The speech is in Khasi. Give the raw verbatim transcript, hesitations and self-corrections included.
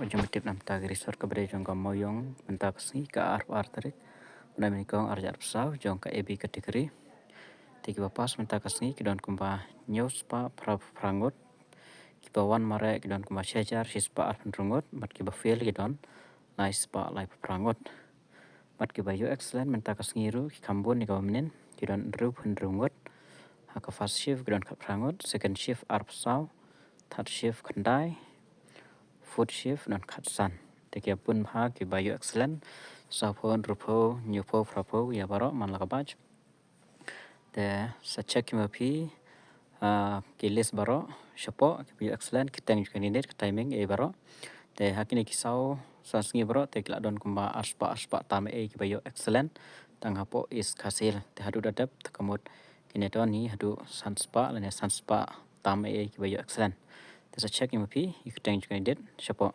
Jong ba tip namar ta ka result ka bri jong ka Mawiong mynta ka sngi ka arphew ar tarik u Naiwieng Kong arhajar arphew saw jong ka A B category. Te kiba pass mynta ka sngi ki don kumba hynñiew spah phra phra ngut. Kiba wan mareh ki don kumba shi hajar shi spah arphew hynriew ngut bad kiba fail ki don lai spah laiphew phra ngut. Bad kiba ïoh excellent mynta ka sngi ruh ki kham bun ïa kaba mynnin, ki don hynriewphew hynriew ngut. Ha ka first shift ki don khatphra ngut, second shift arphew saw, third shift khyndai, fourth shift don khatsan. Te ki bun bha kiba ïoh excellent, sawphew, hynriewphew, hynñiewphew, phraphew ïa baroh man la ka batch. Te sa check ïa ma phi ah, ki list baroh shapoh kiba ïoh excellent, ki teng jong ka candidate, ka timing ei baroh. Te ha kine ki saw san sngi baroh te ki la don kumba ar spah ar spah tam ei kiba ïoh excellent tang hapoh East Khasi Hills. Te haduh da dep te ka mut kine don hi haduh san spah lane san spah tam ei kiba ïoh excellent. Te sa check ïa ma phi ïa ka teng jong ka candidate shapoh.